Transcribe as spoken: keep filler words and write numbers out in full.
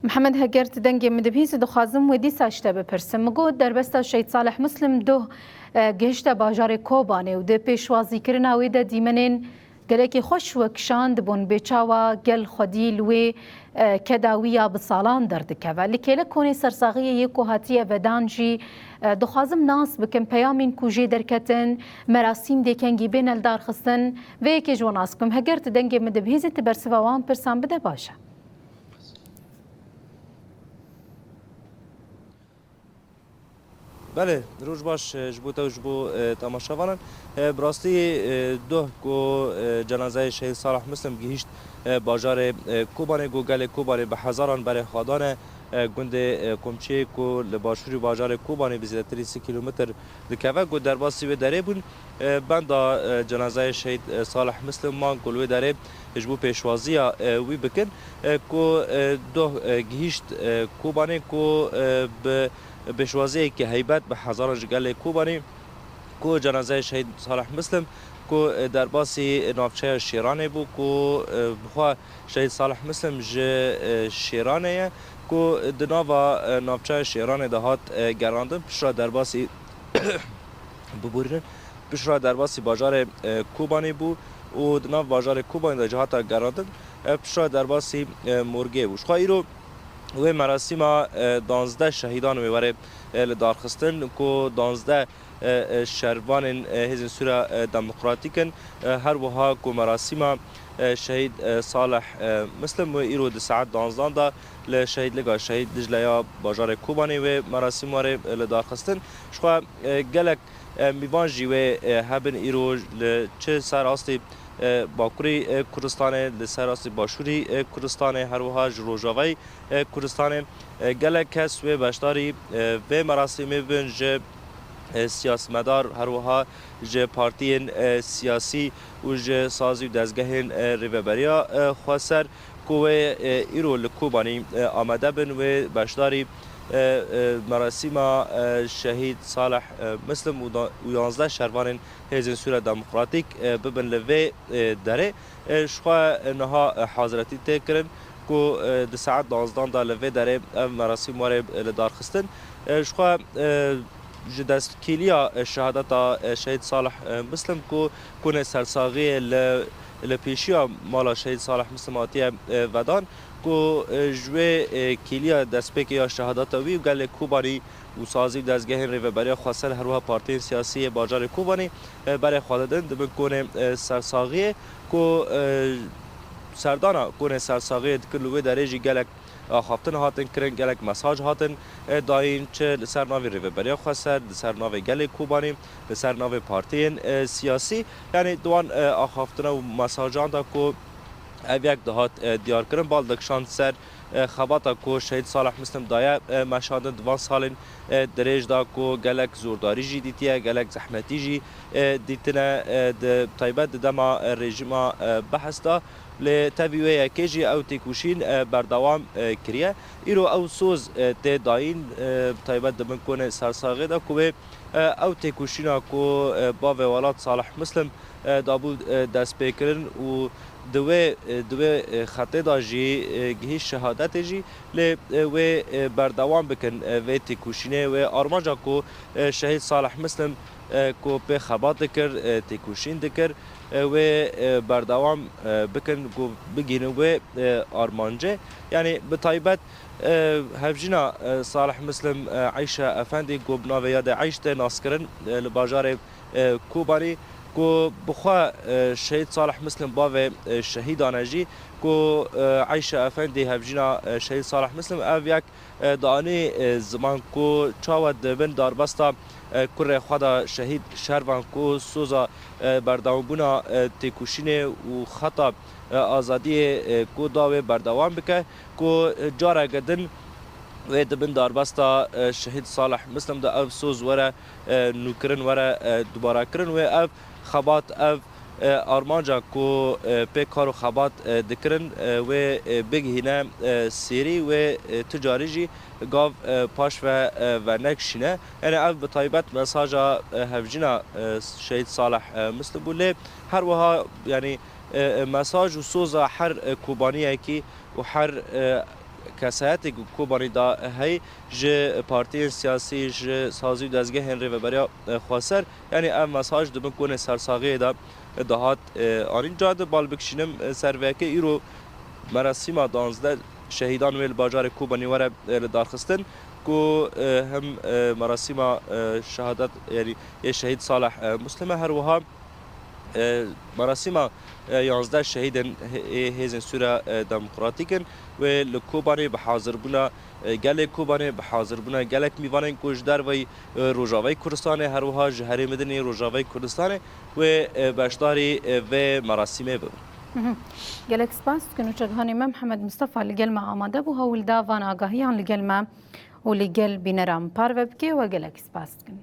Mihemed, heger tu dengê min dibihîzî, dixwazim wê dîsa ji te bipirsim. Min got, derbesta Şehîd Salih Muslim doh, e, gihişte bajarê Kobanê û di pêşwazîkirina wê de dîmenên gelekî xweş we kişandibûn, bê çawa gel xwedî li wê, e, keda wî ya bi salan derdikeve. Li kêlek konê sersaxiyê yê ku hatiye vedan jî, e, dixwazim nas bikim, peyamên ku jê derketin, merasîm dê kengî bêne lidarxistin, vê yekê ji we nas bikim. Heger tu dengê min dibihîzî, tu bersiva wan pirsan bide, baş e. Belê, roj baş, e, ji bo te û ji bo, e, temaşevanan. E, bi rastî, e, doh ku, e, cenazeyê Şehîd Salih Muslim gihîşt, e, bajarê, e, Kobanê, ku gelê Kobanê bi hezaran berê xwe dane, e, gundê, e, Komçiyê ku li başûrî bajarê Kobanê bi zêdetirî sî kîlometr dikeve, ku derbasî wê derê bûn. E, benda, e, cenazeyê Şehîd, e, Salih Muslim man ku li wê derê ji bo pêşwaziya, e, wî bikin, e, ku, e, doh, e, gihîşt, e, Kobanê ku, e, bi pêşwaziyeke heybet bi hezaran ji gelê Kobanê ku cenazeyê Şehîd Salih Muslim ku, e, derbasî navçeya Şêranê bû ku, e, bixwe Şehîd Salih Muslim ji, e, Şêranê ye ku di nava, e, navçeya Şêranê de hat, e, gerandin. Piştre derbasî biborînin. Piştre derbasî bajarê, e, Kobanê bû û di nav bajarê Kobanê de jî hate gerandin. E, piştre derbasî, e, morgê bû. Ji xwe îro wê merasîma, e, danzdeh şehîdan wê were, e, lidarxistin ku danzdeh, e, e, şervanên, e, Hêzên Sûriya, e, Demokratîk in. E, her wiha ku merasîma, e, Şehîd, e, Salih, e, Muslim wê îro di saet danzdan de li şehîdlika Şehîd Dicleya bajarê Kobanê wê merasîm were, e, lidarxistin. Ji xwe, e, gelek, e, mîvan jî wê, e, hebin îro li çi ser astê, e, Bakurê, e, Kurdistanê, li ser astê Başûrê, e, Kurdistanê, her wiha ji Rojavayê, e, Kurdistanê, e, gelek kes wê beşdarî, e, vê merasîmê bin, ji, e, siyasîmedar, her wiha ji partiyên, e, siyasî û ji sazî û dezgehên, e, Rêveberiya, e, Xweser ku wê, e, îro li Kobanî, e, amade bin, wê beşdarî, e, e, merasîma, e, Şehîd Salih, e, Muslim û da-, û yanzdeh şervanên Hêzên Sûriya Demokratîk, e, bibin li vê, e, derê. E, ji xwe, e, niha, e, haziretî tê kirin ku, e, di saet danzdan de li vê derê ev merasîm were, e, lidarxistin. E, ji xwe, e, ji destkîliya, e, şehadeta, e, Şehîd Salih, e, Muslim ku konê sersaxiyê li, li pêşiya mala Şehîd Salih Muslim hatiye, e, vedan ku, e, ji wê, e, kîliya destpêkê ya şehadeta wî û gelê Kobanî û sazî û dezgehên Rêveberiya Xweser, her wiha partiyên siyasî yê bajarê Kobanî, e, berê xwe didin, dibin konê, e, sersaxiyê ku, e, serdana konê sersaxiyê dikin, li wê derê jî gelek axaftin hatin kirin, gelek mesaj hatin, e, dayîn, çi li ser navê Rêveberiya Xweser, li ser navê gelê Kobanî, li ser navê partiyên, e, siyasî. Yanî di wan, e, axaftina û mesajan de ku ev yek dihat, e, diyarkirin, bal dikişand ser, e, xebata ku Şehîd Salih Muslim daye, e, meşandin di van salên, e, dirêj de ku gelek zordarî jî dîtiye, gelek zehmetî jî, e, dîtine, e, di taybet di dema, e, rejîma, e, Behs de. Lê tevî wê yekê jî ew têkoşîn, e, berdewam, e, kiriye. Îro ew soz, e, tê dayîn, e, bi taybet di bin konê sersaxê de ku wê, e, ew têkoşîna ku, e, bavê welat Salih Muslim, e, dabû, e, destpêkirin û di wê, e, di wê, e, xetê de jî, e, gihîşt şehadetê jî, lê, e, wê, e, berdewam bikin, e, vê têkoşînê, wê armanca ku, e, Şehîd Salih Muslim, e, ku pê xebat dikir, e, têkoşîn dikir, e, wê, e, berdewam, e, bikin ku bigihînin wê, e, armancê. Yanî bi taybet, e, hevjîna, e, Salih Muslim, e, Eyşe Efendî ku bi navê Yadê Eyş tê naskirin, e, li bajarê, e, Kobanî ku bi xwe, e, Şehîd Salih Muslim bavê, e, şehîdan e jî ku, e, Eyşe Efendî hevjîna, e, Şehîd Salih Muslim ev yek e, dianî, e, ziman ku çawa di bin darbesta, e, kurê xwe de şehîd şervan ku soza, e, berdewambûna, e, têkoşînê û xeta, e, azadiyê, e, ku da wê berdewam bike, ku, e, careke din wê di bin darbesta, e, Şehîd Salih Muslim de ev soz were, e, nûkirin, were, e, dubarakirin, wê ev xebat, ev, e, armanca ku, e, pê kar û xebat, e, dikirin, e, wê, e, bigihîne, e, sêrî, wê, e, tu carî jî gav, e, paş ve, e, venekşîne. Yanî ev bi taybet mesaja, e, hevjîna, e, Şehîd Salih, e, Muslim bû. Lê her wiha, yanî, e, e, mesaj û soza her, e, kobaniyekî û her, e, kesayetê ku Kobanê de hey ji partiyên siyasî, ji sazî û dezgehên Rêveberiya, e, Xweser, yanî ev mesaj di bin konê sersaxiyê de dihat, e, anîn. Ca di bal bikişînim, e, ser vê yekê îro merasîma danzdeh şehîdan wê li bajarê Kobanê were, e, li darxistin ku, e, hem, e, merasîma, e, şehadet, yanî yê şehîd Salih, e, Muslim e, her wiha e, merasîma, e, yanzdeh şehîdên hê-, ê Hêzên Sûriya, e, Demokratîk in. Wê li Kobanê bi hazirbûna, e, gelê Kobanê, bi hazirbûna gelek mîvanên ku ji derveyî, e, Rojavayê Kurdistanê, her wiha ji herêmê din ê Rojavayê Kurdistanê wê, e, beşdarî, e, vê merasîmê bibin. Mhm. Gelek spas dikin û çekhanê me Mihemed Mistefa li gel me amade bû, hewlda van agahiyan li gel me û li gel bîneran parve bike we gelek spas dikin.